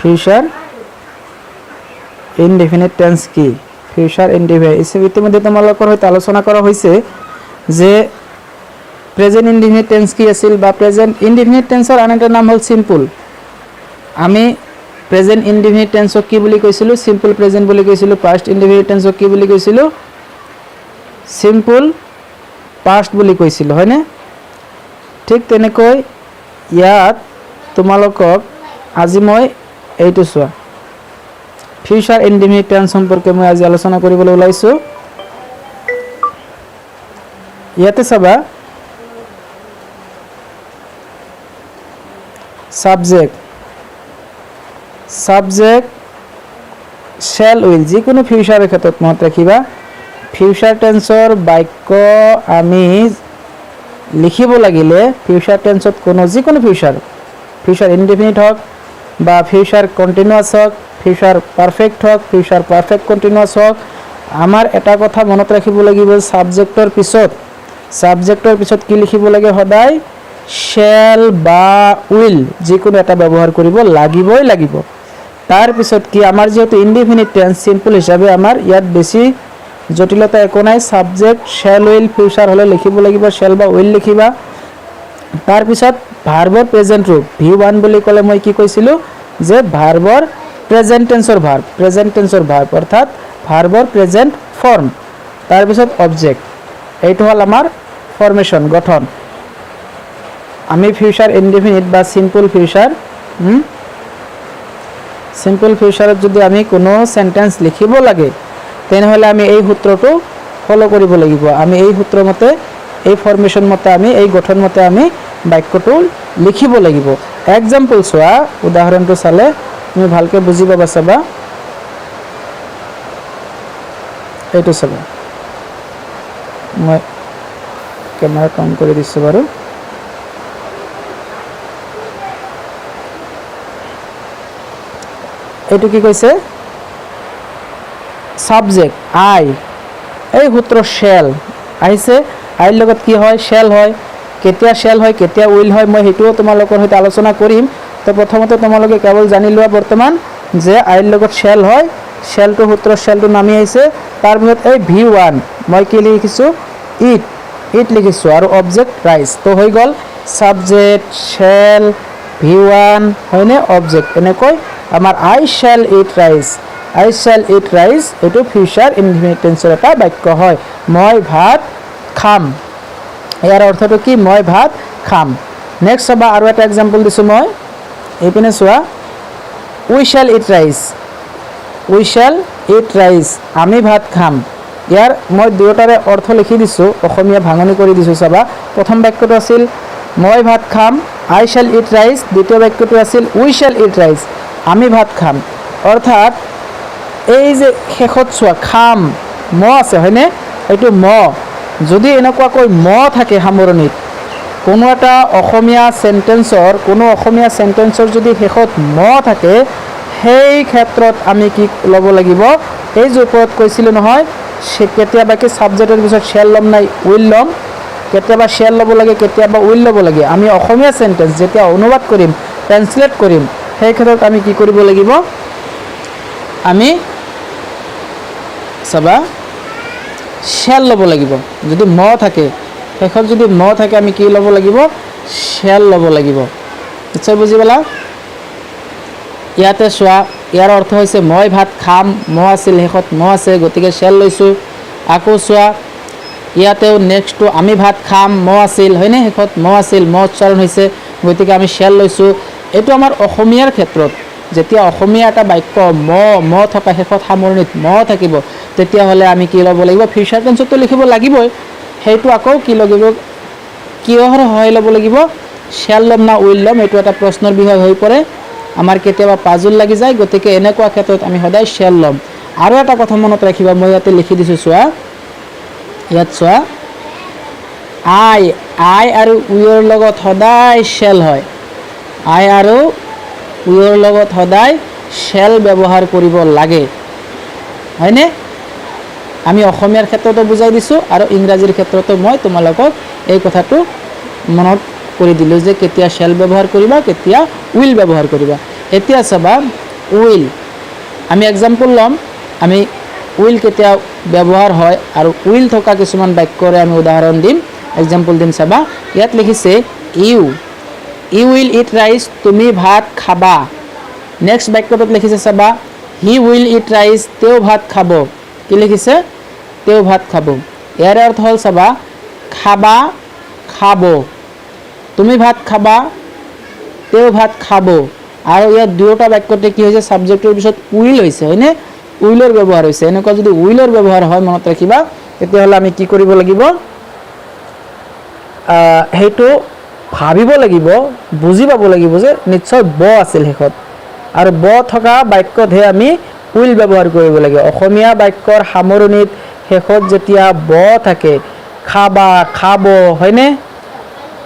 Future indefinite tense কি? Future indefinite ইতিমধ্যে তোমালোকৰ সৈতে আলোচনা কৰা হৈছে যে প্ৰেজেণ্ট ইনডিফিনিট টেন্স কি আছিল বা প্ৰেজেণ্ট ইনডিফিনিট টেন্সৰ আন এটা নাম হ'ল চিম্পুল। আমি প্ৰেজেণ্ট ইনডিফিনিট টেন্সক কি বুলি কৈছিলোঁ? চিম্পুল প্ৰেজেণ্ট বুলি কৈছিলোঁ। পাষ্ট ইনডিফিনিট টেন্সক কি বুলি কৈছিলোঁ? চিম্পুল পাষ্ট বুলি কৈছিলোঁ, হয়নে? ঠিক তেনেকৈ ইয়াত তোমালোকক আজি মই এইটো চোৱা, ফিউচাৰ ইনডিফিনিট টেন্স সম্পৰ্কে মই আজি আলোচনা কৰিবলৈ ওলাইছোঁ। ইয়াতে চাবা, ছাবজেক্ট, ছাবজেক্ট শ্বেল, will, যিকোনো ফিউচাৰৰ ক্ষেত্ৰত মনত ৰাখিবা, ফিউচাৰ টেন্সৰ বাক্য আমি লিখিব লাগিলে ফিউচাৰ টেন্সত কোনো যিকোনো ফিউচাৰ, ফিউচাৰ ইনডিফিনিট হওক বা ফিউচাৰ কণ্টিনিউৱাছ হওক, ফিউচাৰ পাৰফেক্ট হওক, ফিউচাৰ পাৰফেক্ট কণ্টিনিউৱাছ হওক, আমাৰ এটা কথা মনত ৰাখিব লাগিব, ছাবজেক্টৰ পিছত কি লিখিব লাগে? সদায় শ্বেল বা will যিকোনো এটা ব্যৱহাৰ কৰিব লাগিবই লাগিব। তাৰপিছত কি, আমাৰ যিহেতু ইনডিফিনিট টেন্স, চিম্পল হিচাপে আমাৰ ইয়াত বেছি জটিলতা একো নাই। ছাবজেক্ট শ্বেল, will, future হ'লে লিখিব লাগিব শ্বেল বা will লিখিবা। তাৰপিছত ভাৰ্বৰ প্ৰেজেণ্ট ৰূপ, ভি ওৱান বুলি ক'লে মই কি কৈছিলোঁ যে ভাৰ্বৰ প্ৰেজেণ্ট টেন্সৰ ভাৰ্ব, প্ৰেজেণ্ট টেন্সৰ ভাৰ্ব, অৰ্থাৎ ভাৰ্বৰ প্ৰেজেণ্ট ফৰ্ম। তাৰপিছত অবজেক্ট। এইটো হ'ল আমাৰ ফৰ্মেশ্যন, গঠন। আমি ফিউচাৰ ইনডিফিনিট বা চিম্পল ফিউচাৰ, চিম্পল ফিউচাৰত যদি আমি কোনো চেণ্টেঞ্চ লিখিব লাগে, তেনেহ'লে আমি এই সূত্ৰটো ফ'ল' কৰিব লাগিব। আমি এই সূত্ৰ মতে, এই ফৰ্মেশ্যন মতে, আমি এই গঠন মতে আমি বাক্যটো লিখিব লাগিব। এক্সাম্পল চোৱা, উদাহৰণটো চালে তুমি ভালকৈ বুজি পাবা। চাবা, এইটো চাবা, মই কেমেৰা অন কৰি দিছোঁ বাৰু। এইটো কি কৈছে? ছাবজেক্ট আই, এই সূত্ৰ শ্বেল আহিছে। আইৰ লগত কি হয়? শ্বেল হয়। কেতিয়া শ্বেল হয়, কেতিয়া will হয়, মই সেইটোও তোমালোকৰ সৈতে আলোচনা কৰিম। তো প্ৰথমতে তোমালোকে কেৱল জানি লোৱা বৰ্তমান যে আইৰ লগত শ্বেল হয়। শ্বেলটো সূত্ৰ, শ্বেলটো নামি আহিছে। তাৰপিছত এই ভি ওৱান মই কি লিখিছোঁ? It, it লিখিছোঁ আৰু অবজেক্ট ৰাইচ। তো হৈ গ'ল ছাবজেক্ট, শ্বেল, ভি ওৱান, হয়নে, অবজেক্ট। এনেকৈ আমাৰ "I shall eat rice", "I shall eat rice", এইটো ফিউচাৰ ইনডিফিনিট টেন্সৰ এটা বাক্য হয়। মই ভাত খাম। ইয়াৰ অৰ্থটো কি? মই ভাত খাম। নেক্সট চাবা, আৰু এটা এক্সাম্পল দিছোঁ মই। এইপিনে চোৱা, "We shall eat rice", "We shall eat rice", আমি ভাত খাম। ইয়াৰ মই দুয়োটাৰে অৰ্থ লিখি দিছোঁ, অসমীয়া ভাঙনি কৰি দিছোঁ। চাবা, প্ৰথম বাক্যটো আছিল মই ভাত খাম, "I shall eat rice"। দ্বিতীয় বাক্যটো আছিল "We shall eat rice", আমি ভাত খাম। অৰ্থাৎ এই যে শেষত চোৱা, খাম, ম আছে, হয়নে? এইটো ম। যদি এনেকুৱাকৈ ম থাকে সামৰণিত, কোনো এটা অসমীয়া চেণ্টেন্সৰ, কোনো অসমীয়া চেণ্টেন্সৰ যদি শেষত ম থাকে, সেই ক্ষেত্ৰত আমি কি ল'ব লাগিব? এই যে ওপৰত কৈছিলোঁ নহয়, কেতিয়াবা কি ছাবজেক্টৰ পিছত শ্বেল ল'ম নাই will ল'ম? কেতিয়াবা শ্বেল ল'ব লাগে, কেতিয়াবা will ল'ব লাগে। আমি অসমীয়া চেণ্টেন্স যেতিয়া অনুবাদ কৰিম, ট্ৰেঞ্চলেট কৰিম, সেই ক্ষেত্ৰত আমি কি কৰিব লাগিব? আমি চাবা, শ্বেল ল'ব লাগিব। যদি ম থাকে শেষত, যদি ম থাকে, আমি কি ল'ব লাগিব? শ্বেল ল'ব লাগিব। নিশ্চয় বুজি পালা। ইয়াতে চোৱা, ইয়াৰ অৰ্থ হৈছে মই ভাত খাম। ম আছিল শেষত, ম আছে, গতিকে শ্বেল লৈছোঁ। আকৌ চোৱা, ইয়াতেও নেক্সটটো আমি ভাত খাম, ম আছিল, হয়নে? শেষত ম আছিল, ম উচ্চাৰণ হৈছে, গতিকে আমি শ্বেল লৈছোঁ। এইটো আমাৰ অসমীয়াৰ ক্ষেত্ৰত, যেতিয়া অসমীয়া এটা বাক্য ম ম থকা, শেষত সামৰণিত ম থাকিব, তেতিয়াহ'লে আমি কি ল'ব লাগিব? ফিউচাৰ টেন্সততো লিখিব লাগিবই। সেইটো আকৌ কি লাগিব, কিহৰ সহায় ল'ব লাগিব? শ্বেল ল'ম না will ল'ম, এইটো এটা প্ৰশ্নৰ বিষয় হৈ পৰে। আমাৰ কেতিয়াবা পাজুল লাগি যায়। গতিকে এনেকুৱা ক্ষেত্ৰত আমি সদায় শ্বেল ল'ম। আৰু এটা কথা মনত ৰাখিবা, মই ইয়াতে লিখি দিছোঁ, চোৱা, ইয়াত চোৱা, আই আই আৰু উইৰ লগত সদায় শ্বেল হয়। আই আৰু উইৰ লগত সদায় শ্বেল ব্যৱহাৰ কৰিব লাগে, হয়নে? আমি অসমীয়াৰ ক্ষেত্ৰতো বুজাই দিছোঁ আৰু ইংৰাজীৰ ক্ষেত্ৰতো মই তোমালোকক এই কথাটো মনত কৰি দিলোঁ যে কেতিয়া শ্বেল ব্যৱহাৰ কৰিবা, কেতিয়া will ব্যৱহাৰ কৰিবা। এতিয়া চাবা, Will. আমি এক্সাম্পল ল'ম, আমি will কেতিয়া ব্যৱহাৰ হয় আৰু will থকা কিছুমান বাক্যৰে আমি উদাহৰণ দিম, এক্সাম্পল দিম। চাবা, ইয়াত লিখিছে You will eat rice, তুমি ভাত খাবা। নেক্সট বাক্যটোত লিখিছে চাবা, He will eat rice, তেওঁ ভাত খাব। কি লিখিছে? তেওঁ ভাত খাব। ইয়াৰ অৰ্থ হ'ল চাবা, খাবা, খাব, তুমি ভাত খাবা, তেওঁ ভাত খাব। আৰু ইয়াত দুয়োটা বাক্যতে কি হৈছে? ছাবজেক্টৰ পিছত will হৈছে, হয়নে? উইলৰ ব্যৱহাৰ হৈছে। এনেকুৱা যদি উইলৰ ব্যৱহাৰ হয়, মনত ৰাখিবা, তেতিয়াহ'লে আমি কি কৰিব লাগিব? সেইটো ভাবিব লাগিব, বুজি পাব লাগিব যে নিশ্চয় ব আছিল শেষত আৰু ব থকা বাক্যতহে আমি will ব্যৱহাৰ কৰিব লাগে। অসমীয়া বাক্যৰ সামৰণিত শেষত যেতিয়া ব থাকে, খাবা, খাব, হয়নে,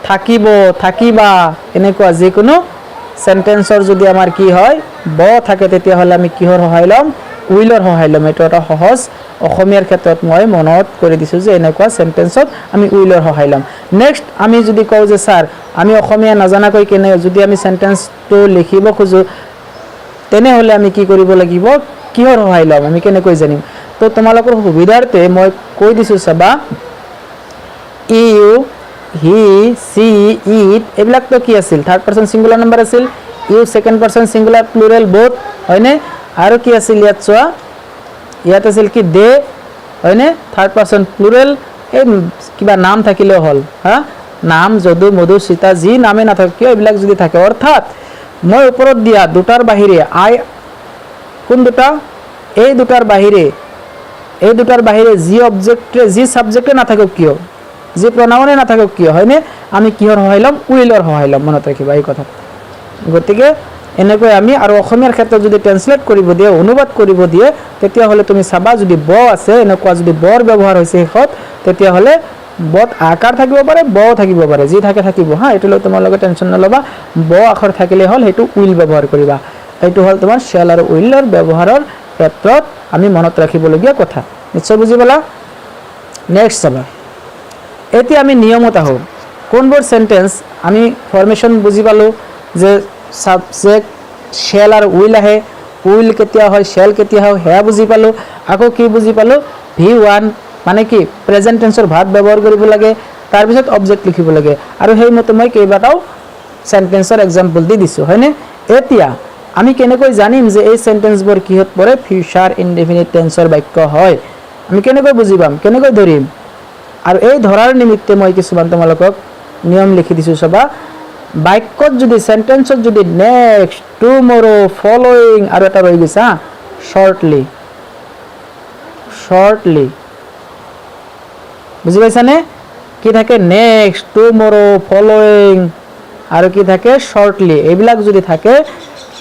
থাকিব, থাকিবা, এনেকুৱা যিকোনো চেণ্টেন্সৰ যদি আমাৰ কি হয়, ব থাকে, তেতিয়াহ'লে আমি কিহৰ সহায় ল'ম? উইলৰ সহায় ল'ম। এইটো এটা সহজ অসমীয়াৰ ক্ষেত্ৰত মই মনত কৰি দিছোঁ যে এনেকুৱা চেণ্টেন্সত আমি উইলৰ সহায় ল'ম। নেক্সট আমি যদি কওঁ যে ছাৰ, আমি অসমীয়া নাজানাকৈ কেনে যদি আমি চেণ্টেন্সটো লিখিব খোজোঁ, তেনেহ'লে আমি কি কৰিব লাগিব? কিহৰ সহায় ল'ম? আমি কেনেকৈ জানিম? তো তোমালোকৰ সুবিধাৰ্থে মই কৈ দিছোঁ, চাবা, ইউ, হি, চি, it, এইবিলাকতো কি আছিল? থাৰ্ড পাৰ্চন ছিংগুলাৰ নাম্বাৰ আছিল। You second person singular plural both, হয়নে? আৰু কি আছিল ইয়াত চোৱা, ইয়াত আছিল কি? দে, হয়নে? Third person plural. এই কিবা নাম থাকিলেও হ'ল, হা, নাম যদু, মধু, সীতা, যি নামে নাথাকক কিয়, এইবিলাক যদি থাকে, অৰ্থাৎ মই ওপৰত দিয়া দুটাৰ বাহিৰে, আই কোন দুটা, এই দুটাৰ বাহিৰে যি অবজেক্টে, যি ছাবজেক্টে নাথাকক কিয়, যি প্ৰনাউনে নাথাকক কিয়, হয়নে, আমি কিহৰ সহায় ল'ম? উইলৰ সহায় ল'ম। মনত ৰাখিবা এই কথা। গতিকে এনেকৈ আমি আৰু অসমীয়াৰ ক্ষেত্ৰত যদি ট্ৰেঞ্চলেট কৰিব দিয়ে, অনুবাদ কৰিব দিয়ে, তেতিয়াহ'লে তুমি চাবা, যদি ব আছে, এনেকুৱা যদি বৰ ব্যৱহাৰ হৈছে শেষত, তেতিয়াহ'লে বত আকাৰ থাকিব পাৰে, ব থাকিব পাৰে, যি থাকে থাকিব, হা, এইটো লৈ তোমালোকে টেনশ্যন নল'বা। ব আখৰ থাকিলে হ'ল, সেইটো will ব্যৱহাৰ কৰিবা। এইটো হ'ল তোমাৰ শ্বেল আৰু উইলৰ ব্যৱহাৰৰ ক্ষেত্ৰত আমি মনত ৰাখিবলগীয়া কথা। নিশ্চয় বুজি পালা। নেক্সট চাবা, এতিয়া আমি নিয়মত আহোঁ। কোনবোৰ চেণ্টেন্স আমি ফৰ্মেশ্যন বুজি পালোঁ যে ছাবজেক্ট শ্বেল আৰু will আহে, will কেতিয়া হয়, শ্বেল কেতিয়া হয়, সেয়া বুজি পালোঁ। আকৌ কি বুজি পালোঁ? ভি ওৱান মানে কি? প্ৰেজেণ্ট টেন্সৰ ভাৰ্ব ব্যৱহাৰ কৰিব লাগে, তাৰপিছত অবজেক্ট লিখিব লাগে। আৰু সেইমতে মই কেইবাটাও চেণ্টেন্সৰ এক্সাম্পল দি দিছোঁ, হয়নে? এতিয়া আমি কেনেকৈ জানিম যে এই চেণ্টেন্সবোৰ কিহত পৰে? ফিউচাৰ ইনডেফিনিট টেন্সৰ বাক্য হয়, আমি কেনেকৈ বুজি পাম? কেনেকৈ ধৰিম? আৰু এই ধৰাৰ নিমিত্তে মই কিছুমান তোমালোকক নিয়ম লিখি দিছোঁ, চাবা। বাক্যত যদি, চেণ্টেন্সত যদি নেক্সট, টুমৰো, ফল'য়িং আৰু এটা ৰৈ গৈছে, হা, শ্বৰ্টলি, শ্বৰ্টলি, বুজি পাইছানে? কি থাকে? নেক্সট, টুমৰো, ফল'য়িং আৰু কি থাকে? শ্বৰ্টলি। এইবিলাক যদি থাকে,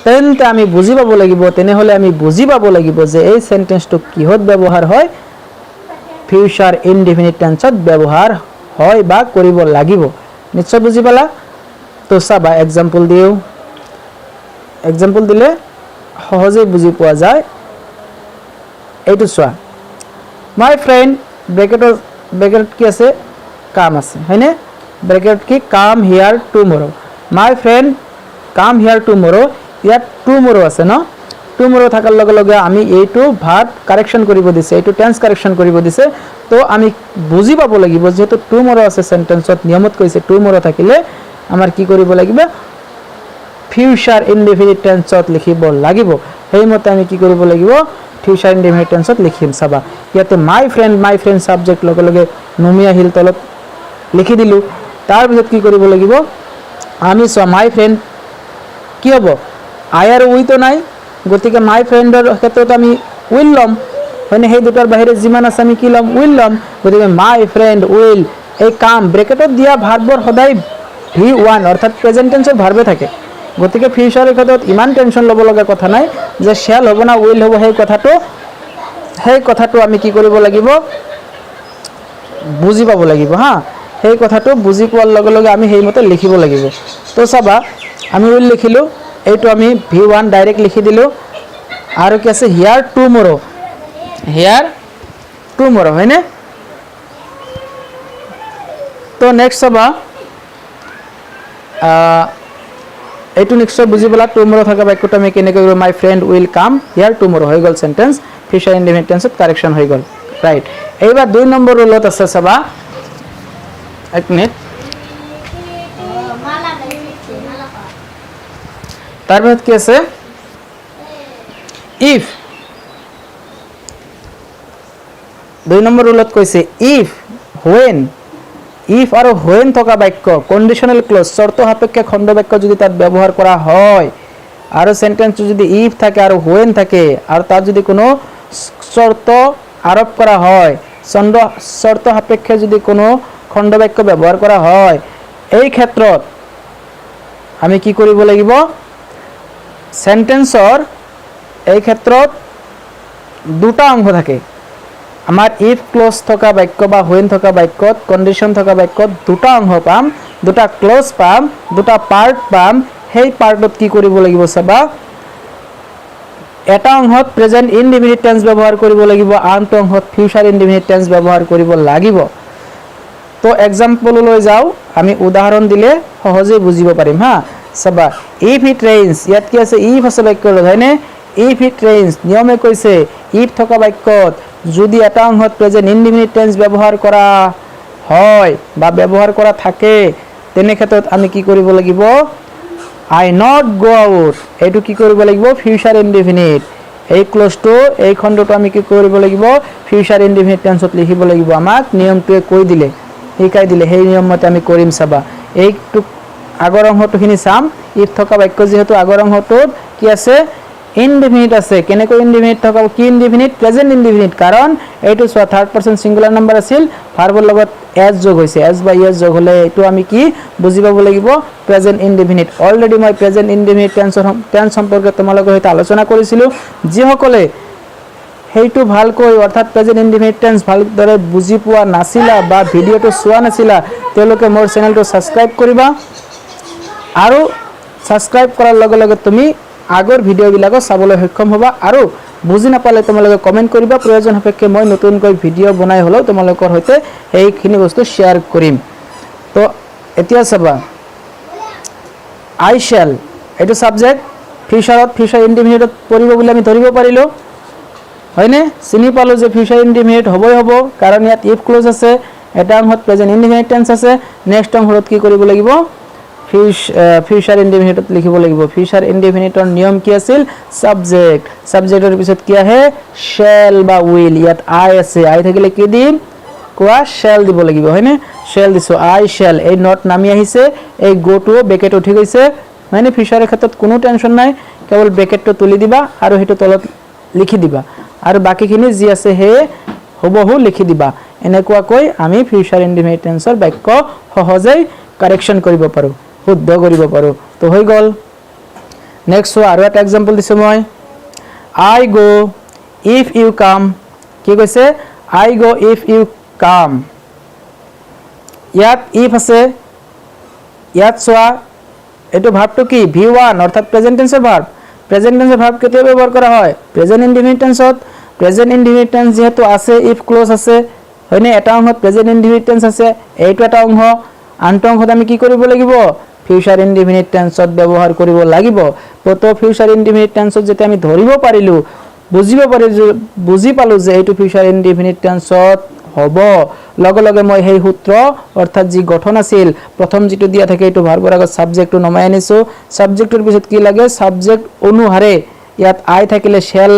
তেন্তে আমি বুজি পাব লাগিব, তেনেহ'লে আমি বুজি পাব লাগিব যে এই চেণ্টেন্সটো কিহত ব্যৱহাৰ হয়। ফিউচাৰ ইনডিফিনিট টেন্সত ব্যৱহাৰ হয় বা কৰিব লাগিব। নিশ্চয় বুজি পালা। তো চাবা, এক্সাম্পল দিওঁ। এক্সাম্পল দিলে সহজেই বুজি পোৱা যায়। এইটো চোৱা, my friend, ব্ৰেকেটত কি আছে? কাম আছে, হয়নে? ব্ৰেকেটত কি? Come here tomorrow. My friend come here tomorrow. ইয়াত টুমৰো আছে ন? টুমৰো থকাৰ লগে লগে আমি এইটো ভাৰ্ব কাৰেকশ্যন কৰিব দিছে, এইটো টেন্স কাৰেকশ্যন কৰিব দিছে। তো আমি বুজি পাব লাগিব, যিহেতু টুমৰো আছে চেণ্টেন্সত, নিয়মত কৈছে টুমৰো থাকিলে আমাৰ কি কৰিব লাগিব? ফিউচাৰ ইনডিফিনিট টেন্সত লিখিব লাগিব। সেইমতে আমি কি কৰিব লাগিব? ফিউচাৰ ইনডিফিনিট টেন্সত লিখিম। চাবা, ইয়াতে my friend, my friend subject, লগে লগে নুমি আহিল, তলত লিখি দিলোঁ। তাৰপিছত কি কৰিব লাগিব আমি? চোৱা, my friend কি হ'ব? আই আৰু উইটো নাই, গতিকে মাই ফ্ৰেণ্ডৰ ক্ষেত্ৰত আমি will ল'ম, হয়নে? সেই দুটাৰ বাহিৰে যিমান আছে আমি কি ল'ম? Will ল'ম। গতিকে my friend will, এই কাম ব্ৰেকেটত দিয়া ভাৰ্বৰ সদায় ভি ওৱান, অৰ্থাৎ প্ৰেজেণ্ট টেন্সৰ ভাৰ্বে থাকে। গতিকে ফিউচাৰৰ ক্ষেত্ৰত ইমান টেনশ্যন ল'ব লগা কথা নাই যে শ্বেল হ'ব না will হ'ব। সেই কথাটো আমি কি কৰিব লাগিব? বুজি পাব লাগিব, হা। সেই কথাটো বুজি পোৱাৰ লগে লগে আমি সেইমতে লিখিব লাগিব। তো চাবা, আমি will লিখিলোঁ, এইটো আমি ভি ওৱান ডাইৰেক্ট লিখি দিলোঁ। আৰু কি আছে? হিয়াৰ টুমৰো, হিয়াৰ টুমৰো, হয়নে? তো নেক্সট চাবা, এইটো নিশ্চয় বুজি পালা। টুমৰো থকা বাক্যটো আমি কেনেকৈ কৰিব? My friend will come here tomorrow হৈ গ'ল। চেণ্টেঞ্চ ফিউচাৰ ইনডিফিনিট টেন্সত কাৰেকশ্যন হৈ গ'ল, ৰাইট? এইবাৰ 2 নম্বৰ ৰুলত আছে, চাবা এক মিনিট। মালা মালা। তাৰপিছত কি আছে? If, 2 number ৰুলত কৈছে if, when, if আৰু when থকা বাক্য, কণ্ডিশ্যনেল ক্লজ, চৰ্ত সাপেক্ষে খণ্ড বাক্য যদি তাত ব্যৱহাৰ কৰা হয় আৰু চেণ্টেন্সটো যদি if থাকে আৰু when থাকে আৰু তাত যদি কোনো চৰ্ত আৰোপ কৰা হয়, চৰ্ত সাপেক্ষে যদি কোনো খণ্ড বাক্য ব্যৱহাৰ কৰা হয়, এই ক্ষেত্ৰত আমি কি কৰিব লাগিব? চেণ্টেন্সৰ এই ক্ষেত্ৰত দুটা অংশ থাকে। আমাৰ if close থকা বাক্য বা when থকা বাক্যত, কণ্ডিশ্যন থকা বাক্যত দুটা অংশ পাম, দুটা ক্লজ পাম, দুটা পাৰ্ট পাম। সেই পাৰ্টত কি কৰিব লাগিব চাবা। এটা অংশত প্ৰেজেণ্ট ইনডিফিনিট টেন্স ব্যৱহাৰ কৰিব লাগিব, আনটো অংশত ফিউচাৰ ইনডিফিনিট টেন্স ব্যৱহাৰ কৰিব লাগিব। তো এক্সাম্পললৈ যাওঁ আমি, উদাহৰণ দিলে সহজেই বুজিব পাৰিম। হা, চাবা, if it rains, ইয়াত কি আছে? If আছে বাক্যৰ লগত, হয়নে? If it rains, নিয়মে কৈছে if থকা বাক্যত যদি এটা অংশত প্ৰেজেণ্ট ইনডিফিনিট টেন্স ব্যৱহাৰ কৰা হয় বা ব্যৱহাৰ কৰা থাকে, তেনে ক্ষেত্ৰত আমি কি কৰিব লাগিব? I not go out, এইটো কি কৰিব লাগিব? Future indefinite. এই ক্লজটো, এই খণ্ডটো আমি কি কৰিব লাগিব? ফিউচাৰ ইনডিফিনিট টেন্সত লিখিব লাগিব। আমাক নিয়মটোৱে কৈ দিলে, শিকাই দিলে, সেই নিয়ম মতে আমি কৰিম। চাবা, এইটো আগৰ অংশটোখিনি চাম। If থকা বাক্য যিহেতু, আগৰ অংশটোত কি আছে? ইনডিফিনিট আছে। কেনেকৈ ইনডিফিনিট থকা? কি ইনডিফিনিট? Present indefinite. কাৰণ এইটো চোৱা, থাৰ্ড পাৰ্চন ছিংগুলাৰ নাম্বাৰ আছিল, ভাৰ্বৰ লগত এছ যোগ হৈছে। এছ বা ইএছ যোগ হ'লে এইটো আমি কি বুজি পাব লাগিব? Present indefinite. অলৰেডি মই প্ৰেজেণ্ট ইনডিফিনিট টেন্স সম্পৰ্কে তোমালোকৰ সৈতে আলোচনা কৰিছিলোঁ। যিসকলে সেইটো ভালকৈ, অৰ্থাৎ প্ৰেজেণ্ট ইনডিফিনিট টেন্স ভালদৰে বুজি পোৱা নাছিলা বা ভিডিঅ'টো চোৱা নাছিলা, তেওঁলোকে মোৰ চেনেলটো ছাবস্ক্ৰাইব কৰিবা আৰু ছাবস্ক্ৰাইব কৰাৰ লগে লগে তুমি আগৰ ভিডিঅ'বিলাকো চাবলৈ সক্ষম হ'বা। আৰু বুজি নাপালে তোমালোকে কমেণ্ট কৰিবা, প্ৰয়োজন সাপেক্ষে মই নতুনকৈ ভিডিঅ' বনাই হ'লেও তোমালোকৰ সৈতে সেইখিনি বস্তু শ্বেয়াৰ কৰিম। তো এতিয়া চাবা, আই শ্বেল, এইটো ছাবজেক্ট, ফিউচাৰত, ফিউচাৰ ইনডিফিনিটত পৰিব বুলি আমি ধৰিব পাৰিলোঁ, হয়নে? চিনি পালোঁ যে ফিউচাৰ ইনডিফিনিট হ'বই হ'ব, কাৰণ ইয়াত if close আছে, এটা অংশত প্ৰেজেণ্ট ইনডিফিনিট টেন্স আছে। নেক্সট অংশত কি কৰিব লাগিব? ফিউচাৰ ইনডিফিনিটত লিখিব লাগিব। ফিউচাৰ ইনডিফিনিটৰ নিয়ম কি আছিল? ছাবজেক্ট, ছাবজেক্টৰ পিছত কি আহে? শ্বেল বা will. ইয়াত আই আছে, আই থাকিলে কি দিম কোৱা? শ্বেল দিব লাগিব, হয়নে? শ্বেল দিছোঁ, আই শ্বেল। এই not নামি আহিছে, এই গ'টোও ব্ৰেকেট উঠি গৈছে, হয়নে? ফিউচাৰৰ ক্ষেত্ৰত কোনো টেনশ্যন নাই, কেৱল ব্ৰেকেটটো তুলি দিবা আৰু সেইটো তলত লিখি দিবা আৰু বাকীখিনি যি আছে সেয়ে হুবহু লিখি দিবা। এনেকুৱাকৈ আমি ফিউচাৰ ইনডিফিনিট টেন্সৰ বাক্য সহজেই কাৰেকশ্যন কৰিব পাৰোঁ, শুদ্ধ কৰিব পাৰোঁ। তো হৈ গ'ল। নেক্সট চোৱা, আৰু এটা এক্সাম্পল দিছোঁ মই। I go if you come। কি কৈছে? I go if you come। ইয়াত if আছে। ইয়াত চোৱা, এইটো ভাৰ্বটো কি? ভি ওৱান, অৰ্থাৎ প্ৰেজেণ্ট টেন্সৰ ভাৰ্ব। প্ৰেজেণ্ট টেন্সৰ ভাৰ্ব কেতিয়া ব্যৱহাৰ কৰা হয়? প্ৰেজেণ্ট ইনডিফিনিট টেন্সত। প্ৰেজেণ্ট ইনডিফিনিট টেন্স যিহেতু আছে, if close আছে, হয়নে? এটা অংশত প্ৰেজেণ্ট ইনডিফিনিট টেন্স আছে, এইটো এটা অংশ। আনটো অংশত আমি কি কৰিব লাগিব? ফিউচাৰ ইনডিফিনিট টেন্সত ব্যৱহাৰ কৰিব লাগিব। তো ফিউচাৰ ইনডিফিনিট টেন্সত যেতিয়া আমি ধৰিব পাৰিলোঁ, বুজিব পাৰিলোঁ, বুজি পালোঁ যে এইটো ফিউচাৰ ইনডিফিনিট টেন্সত হ'ব, লগে লগে মই সেই সূত্ৰ, অৰ্থাৎ যি গঠন আছিল, প্ৰথম যিটো দিয়া থাকে, এইটো ভাৰ্বৰ আগত ছাবজেক্টটো নমাই আনিছোঁ। ছাবজেক্টটোৰ পিছত কি লাগে? ছাবজেক্ট অনুসাৰে ইয়াত আই থাকিলে শ্বেল,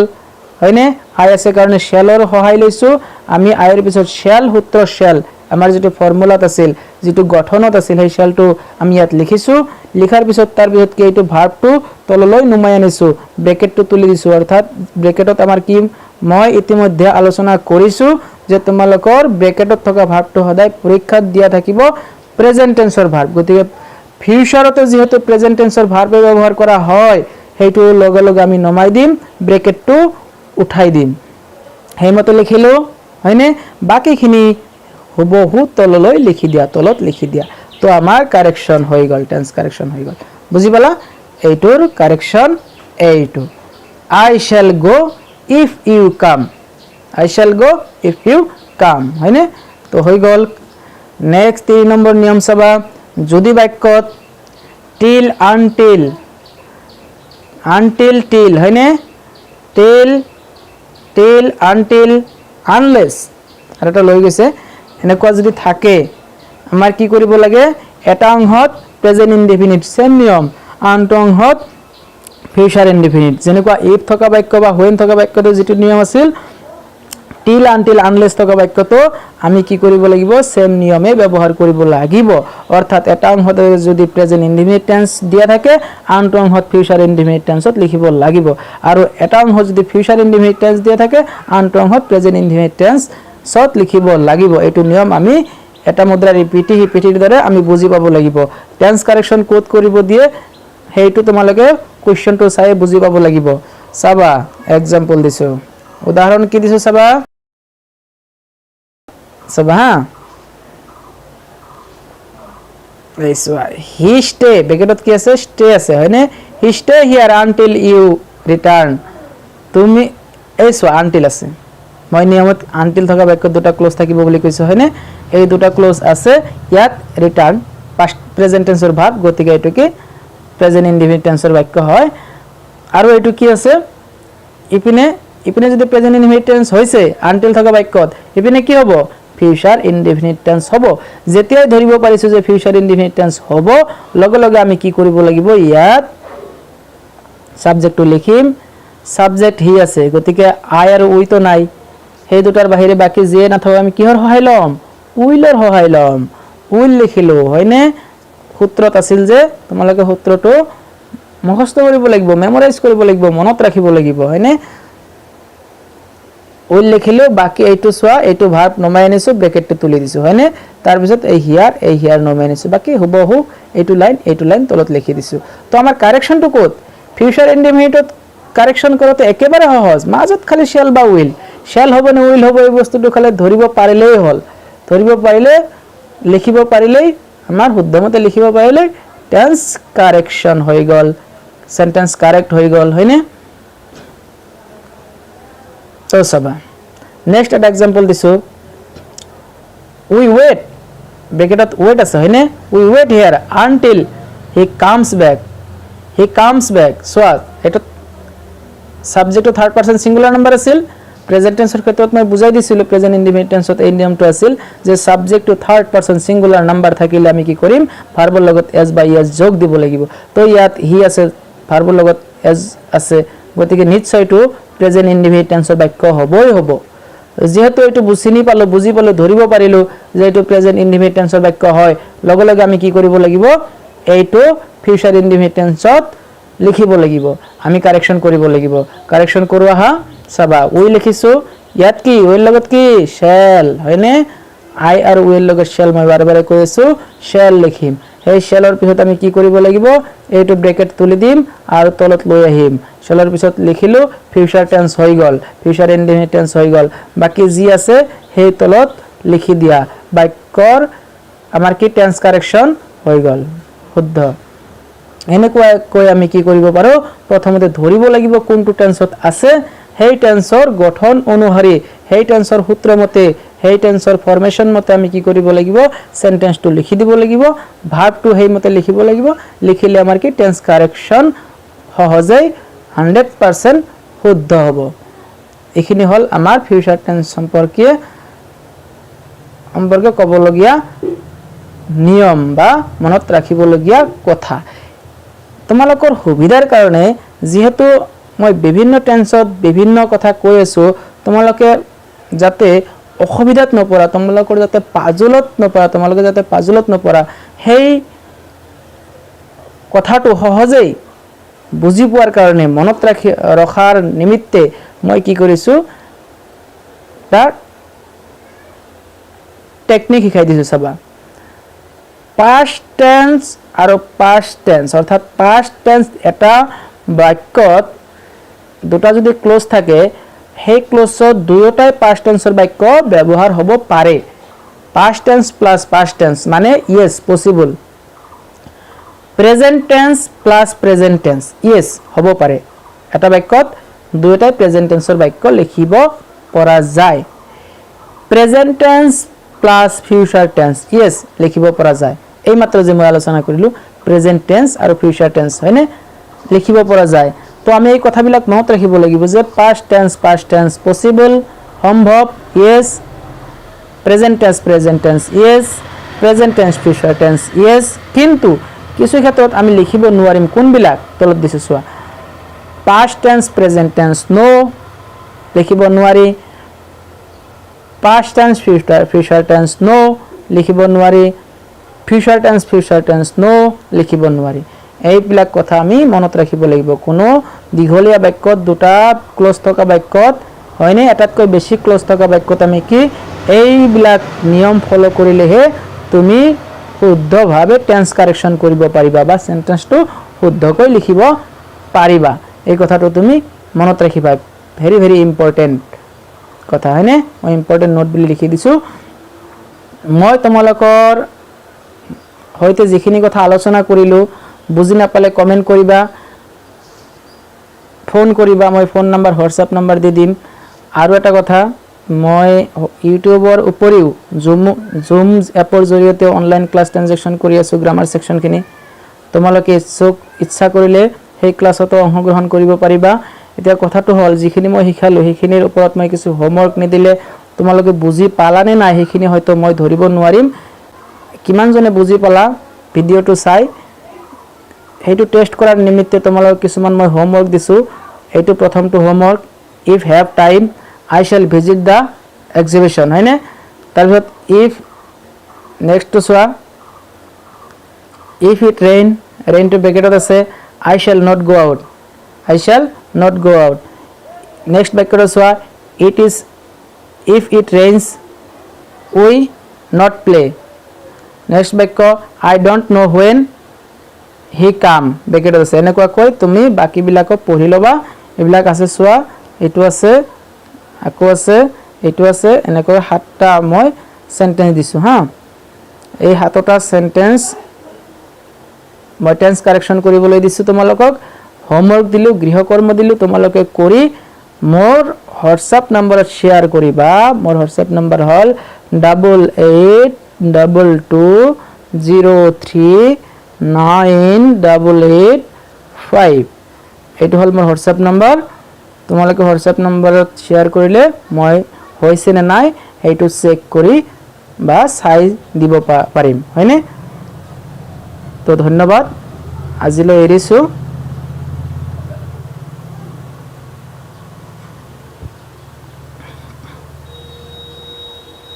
হয়নে? আই আছে কাৰণে শ্বেলৰ সহায় লৈছোঁ আমি। আইৰ পিছত শ্বেল, সূত্ৰ শ্বেল, আমাৰ যিটো ফৰ্মুলাত আছিল, যিটো গঠনত আছিল, সেই শ্বেলটো আমি ইয়াত লিখিছোঁ। লিখাৰ পিছত তাৰপিছত কি? এইটো ভাৰ্বটো তললৈ নমাই আনিছোঁ, ব্ৰেকেটটো তুলি দিছোঁ। অৰ্থাৎ ব্ৰেকেটত আমাৰ কি, মই ইতিমধ্যে আলোচনা কৰিছোঁ যে তোমালোকৰ ব্ৰেকেটত থকা ভাৰ্বটো সদায় পৰীক্ষাত দিয়া থাকিব প্ৰেজেণ্ট টেন্সৰ ভাৰ্ব। গতিকে ফিউচাৰতো যিহেতু প্ৰেজেণ্ট টেন্সৰ ভাৰ্বে ব্যৱহাৰ কৰা হয়, সেইটো লগে লগে আমি নমাই দিম, ব্ৰেকেটটো উঠাই দিম। সেইমতে লিখিলোঁ, হয়নে? বাকীখিনি হুবহু তললৈ লিখি দিয়া, তলত লিখি দিয়া। তো আমাৰ কাৰেকশ্যন হৈ গ'ল, টেন্স কাৰেকশ্যন হৈ গ'ল। বুজি পালা? এইটোৰ কাৰেকশ্যন এইটো। I shall go if you come। I shall go if you come, হয়নে? তো হৈ গ'ল। নেক্সট 3 নম্বৰ নিয়ম চাবা। যদি বাক্যত টিল, আনটিল আনটিল, টিল, হয়নে? টিল, টিল, আনটিল, আনলেছ আৰু এটা লৈ গৈছে। এনেকুৱা যদি থাকে, আমাৰ কি কৰিব লাগে? এটা অংশত প্ৰেজেণ্ট ইনডিফিনিট, ছেম নিয়ম, আনটো অংশত ফিউচাৰ ইনডিফিনিট। যেনেকুৱা if থকা বাক্য বা when থকা বাক্যটো যিটো নিয়ম আছিল, টিল, আনটিল, আনলেছ থকা বাক্যটো আমি কি কৰিব লাগিব? ছেম নিয়মে ব্যৱহাৰ কৰিব লাগিব। অৰ্থাৎ এটা অংশত যদি প্ৰেজেণ্ট ইনডিফিনিট টেন্স দিয়া থাকে, আনটো অংশত ফিউচাৰ ইনডিফিনিট টেন্সত লিখিব লাগিব। আৰু এটা অংশত যদি ফিউচাৰ ইনডিফিনিট টেন্স দিয়া থাকে, আনটো অংশত প্ৰেজেণ্ট ইনডিফিনিট টেন্সত লিখিব লাগিব। এইটো নিয়ম আমি এটা মুদ্ৰাৰ ইপিঠি সিপিঠিৰ দৰে আমি বুজি পাব লাগিব। টেন্স কাৰেকশ্যন ক'ত কৰিব দিয়ে, সেইটো তোমালোকে কুৱেশ্যনটো চাই বুজি পাব লাগিব। চাবা, এক্সাম্পল দিছোঁ। উদাহৰণ কি দিছোঁ চাবা, চাবা হা। এই চোৱা, হি ষ্টে, ব্ৰেকেটত কি আছে? ষ্টে আছে, হয়নে? He stay here until you return. তুমি এই চোৱা, আনটিল আছে। মই নিয়মত আনটিল থকা বাক্যত দুটা ক্লজ থাকিব বুলি কৈছোঁ, হয়নে? এই দুটা ক্লজ আছে। ইয়াত ৰিটাৰ্ণ পাষ্ট প্ৰেজেণ্ট টেন্সৰ ভাৰ্ব, গতিকে এইটো কি? প্ৰেজেণ্ট ইনডিফিনিট টেন্সৰ বাক্য হয়। আৰু এইটো কি আছে? ইপিনে ইপিনে যদি প্ৰেজেণ্ট ইনডিফিনিট টেন্স হৈছে আনটিল থকা বাক্যত, ইপিনে কি হ'ব? ফিউচাৰ ইনডিফিনিট টেন্স হ'ব। যেতিয়াই ধৰিব পাৰিছোঁ যে ফিউচাৰ ইনডিফিনিট টেন্স হ'ব, লগে লগে আমি কি কৰিব লাগিব? ইয়াত ছাবজেক্টটো লিখিম। ছাবজেক্ট হি আছে, গতিকে আই আৰু উইতো নাই। সেই দুটাৰ বাহিৰে বাকী যিয়ে নাথাকক, আমি কিহৰ সহায় ল'ম? উইলৰ সহায় ল'ম। Will লিখিলোঁ, হয়নে? সূত্ৰত আছিল যে, তোমালোকে সূত্ৰটো মুখস্থ কৰিব লাগিব, মেমৰাইজ কৰিব লাগিব, মনত ৰাখিব লাগিব, হয়নে? Will লিখিলোঁ। বাকী এইটো চোৱা, এইটো ভাৰ্ব নমাই আনিছোঁ, ব্ৰেকেটটো তুলি দিছোঁ, হয়নে? তাৰপিছত এই হিয়াৰ, এই হিয়াৰ নমাই আনিছোঁ। বাকী হুবহু এইটো লাইন তলত লিখি দিছোঁ। তো আমাৰ কাৰেকশ্যনটো ক'ত? ফিউচাৰ ইনডিফিনিটত কাৰেকশ্যন কৰাটো একেবাৰে সহজ। মাজত খালি শ্বেল বা will, shell হ'ব নে will হ'ব, এই বস্তুটো খালি ধৰিব পাৰিলেই হ'ল। ধৰিব পাৰিলে, লিখিব পাৰিলেই, আমাৰ শুদ্ধমতে লিখিব পাৰিলেই টেন্স কাৰেকশ্যন হৈ গ'ল, চেণ্টেন্স কাৰেক্ট হৈ গ'ল, হয়নে? তো চাবা, নেক্সট এটা এক্সাম্পল দিছোঁ। We wait, ব্ৰেকেটত ৱেট আছে, হয়নে? We wait here until he comes back. He comes back. চোৱা, এইটো ছাবজেক্টটো থাৰ্ড পাৰ্চন ছিংগুলাৰ নাম্বাৰ আছিল। প্ৰেজেণ্ট টেন্সৰ ক্ষেত্ৰত মই বুজাই দিছিলোঁ, প্ৰেজেণ্ট ইনডিফিনিট টেন্সত এই নিয়মটো আছিল যে ছাবজেক্টটো থাৰ্ড পাৰ্চন ছিংগুলাৰ নাম্বাৰ থাকিলে আমি কি কৰিম? ভাৰ্বৰ লগত এছ বা ইএছ যোগ দিব লাগিব। তো ইয়াত হি আছে, ভাৰ্বৰ লগত এছ আছে, গতিকে নিশ্চয় এইটো প্ৰেজেণ্ট ইনডিফিনিট টেন্সৰ বাক্য হ'বই হ'ব। যিহেতু এইটো চিনি পালোঁ, বুজি পালোঁ, ধৰিব পাৰিলোঁ যে এইটো প্ৰেজেণ্ট ইনডিফিনিট টেন্সৰ বাক্য হয়, লগে লগে আমি কি কৰিব লাগিব? এইটো ফিউচাৰ ইনডিফিনিট টেন্সত লিখিব লাগিব। আমি কাৰেকশ্যন কৰিব লাগিব। কাৰেকশ্যন কৰোঁ আহা। চাবা, উই লিখিছোঁ। ইয়াত কি? উইৰ লগত কি? শ্বেল, হয়নে? আই আৰু উইৰ লগত শ্বেল, মই বাৰে বাৰে কৈ আছোঁ, শ্বেল লিখিম। সেই শ্বেলৰ পিছত আমি কি কৰিব লাগিব? এইটো ব্ৰেকেট তুলি দিম আৰু তলত লৈ আহিম। শ্বেলৰ পিছত লিখিলোঁ, ফিউচাৰ টেন্স হৈ গ'ল, ফিউচাৰ ইনডিফিনিট টেন্স হৈ গ'ল। বাকী যি আছে সেই তলত লিখি দিয়া। বাক্যৰ আমাৰ কি টেন্স কাৰেকশ্যন হৈ গ'ল, শুদ্ধ। এনেকুৱাকৈ আমি কি কৰিব পাৰোঁ? প্ৰথমতে ধৰিব লাগিব কোনটো টেন্সত আছে। সেই টেন্সৰ গঠন অনুসৰি, সেই টেন্সৰ সূত্ৰ মতে, সেই টেন্সৰ ফৰ্মেশ্যন মতে আমি কি কৰিব লাগিব? চেণ্টেন্সটো লিখি দিব লাগিব। ভাৰ্বটো সেইমতে লিখিব লাগিব। লিখিলে আমাৰ কি টেন্স কাৰেকশ্যন সহজেই 100% শুদ্ধ হ'ব। এইখিনি হ'ল আমাৰ ফিউচাৰ টেন্স সম্পৰ্কে ক'বলগীয়া নিয়ম বা মনত ৰাখিবলগীয়া কথা। তোমালোকৰ সুবিধাৰ কাৰণে যিহেতু মই বিভিন্ন টেন্সত বিভিন্ন কথা কৈ আছোঁ, তোমালোকে যাতে অসুবিধাত নপৰা, তোমালোকৰ যাতে পাজলত নপৰা, তোমালোকে যাতে পাজলত নপৰা, সেই কথাটো সহজেই বুজি পোৱাৰ কাৰণে, মনত ৰখাৰ নিমিত্তে মই কি কৰিছোঁ? তাৰ টেকনিক শিকাই দিছোঁ। চাবা, পাষ্ট টেন্স আৰু পাষ্ট টেন্স, অৰ্থাৎ পাষ্ট টেন্স এটা বাক্যত দুটা যদি ক্লজ থাকে, সেই ক্লজত দুয়োটাই পাষ্ট টেন্সৰ বাক্য ব্যৱহাৰ হ'ব পাৰে। Past tense plus past tense মানে yes, possible. Present tense plus present tense, yes, হ'ব পাৰে। এটা বাক্যত দুয়োটাই প্ৰেজেণ্ট টেন্সৰ বাক্য লিখিব পৰা যায়। Present tense plus future tense, yes, লিখিব পৰা যায়। এইমাত্ৰ যে মই আলোচনা কৰিলোঁ, প্ৰেজেণ্ট টেন্স আৰু ফিউচাৰ টেন্স, হয়নে? লিখিব পৰা যায়। তো আমি এই কথাবিলাক মনত ৰাখিব লাগিব যে past tense possible, সম্ভৱ, yes. Present tense, present tense, yes. Present tense, future tense, yes. কিন্তু কিছু ক্ষেত্ৰত আমি লিখিব নোৱাৰিম। কোনবিলাক তলত দিছোঁ চোৱা। Past tense, present tense, no, লিখিব নোৱাৰি। Past tense, future tense, no, লিখিব নোৱাৰি। Future tense, future tense, no, লিখিব নোৱাৰি। এইবিলাক কথা আমি মনত ৰাখিব লাগিব। কোনো দীঘলীয়া বাক্যত, দুটা ক্লজ থকা বাক্যত, হয়নে, এটাতকৈ বেছি ক্লজ থকা বাক্যত আমি কি এইবিলাক নিয়ম ফ'ল' কৰিলেহে তুমি শুদ্ধভাৱে টেন্স কাৰেকশ্যন কৰিব পাৰিবা বা চেণ্টেন্সটো শুদ্ধকৈ লিখিব পাৰিবা। এই কথাটো তুমি মনত ৰাখিবা। ভেৰি ভেৰি ইম্পৰ্টেণ্ট কথা, হয়নে? মই ইম্পৰ্টেণ্ট নোট বুলি লিখি দিছোঁ। মই তোমালোকৰ সৈতে যিখিনি কথা আলোচনা কৰিলোঁ, বুজি নাপালে কমেণ্ট কৰিবা, ফোন কৰিবা। মই ফোন নাম্বাৰ, হোৱাটছআপ নাম্বাৰ দি দিম। আৰু এটা কথা, মই ইউটিউবৰ উপৰিও জুম এপৰ জৰিয়তে অনলাইন ক্লাছ ট্ৰেনজেকশ্যন কৰি আছোঁ। গ্ৰামাৰ ছেকশ্যনখিনি তোমালোকে ইচ্ছা কৰিলে সেই ক্লাছতো অংশগ্ৰহণ কৰিব পাৰিবা। এতিয়া কথাটো হ'ল, যিখিনি মই শিকালোঁ, সেইখিনিৰ ওপৰত মই কিছু হোমৱৰ্ক নিদিলে তোমালোকে বুজি পালানে নাই, সেইখিনি হয়তো মই ধৰিব নোৱাৰিম। কিমানজনে বুজি পালা ভিডিঅ'টো চাই, সেইটো টেষ্ট কৰাৰ নিমিত্তে তোমালোকক কিছুমান মই হোমৱৰ্ক দিছোঁ। এইটো প্ৰথমটো homework. "If have time, I shall visit the exhibition", হয়নে? তাৰপিছত if, নেক্সটটো চোৱা। If it rain, ৰেইনটো ব্ৰেকেটত আছে, I shall not go out, I shall not go out. Next বাক্যটো চোৱা। It is If it rains, we not play. Next বাক্য, "I don't know when he come", ব্ৰেকেটত আছে। এনেকুৱাকৈ তুমি বাকীবিলাকো পঢ়ি ল'বা। এইবিলাক আছে চোৱা। এইটো আছে, আকৌ আছে, এইটো আছে। এনেকৈ সাতটা মই চেণ্টেঞ্চ দিছোঁ। হা, এই সাতটা চেণ্টেঞ্চ মই টেন্স কাৰেকশ্যন কৰিবলৈ দিছোঁ তোমালোকক। হোমৱৰ্ক দিলোঁ, গৃহকৰ্ম দিলোঁ। তোমালোকে কৰি মোৰ হোৱাটছআপ নম্বৰত শ্বেয়াৰ কৰিবা। মোৰ হোৱাটছআপ নম্বৰ হ'ল 8822039885। এইটো হ'ল মোৰ হোৱাটছআপ নম্বৰ। তোমালোকে হোৱাটছআপ নম্বৰত শ্বেয়াৰ কৰিলে মই হৈছে নে নাই, সেইটো চেক কৰি বা চাই দিব পাৰিম, হয়নে? তো ধন্যবাদ, আজিলৈ এৰিছোঁ।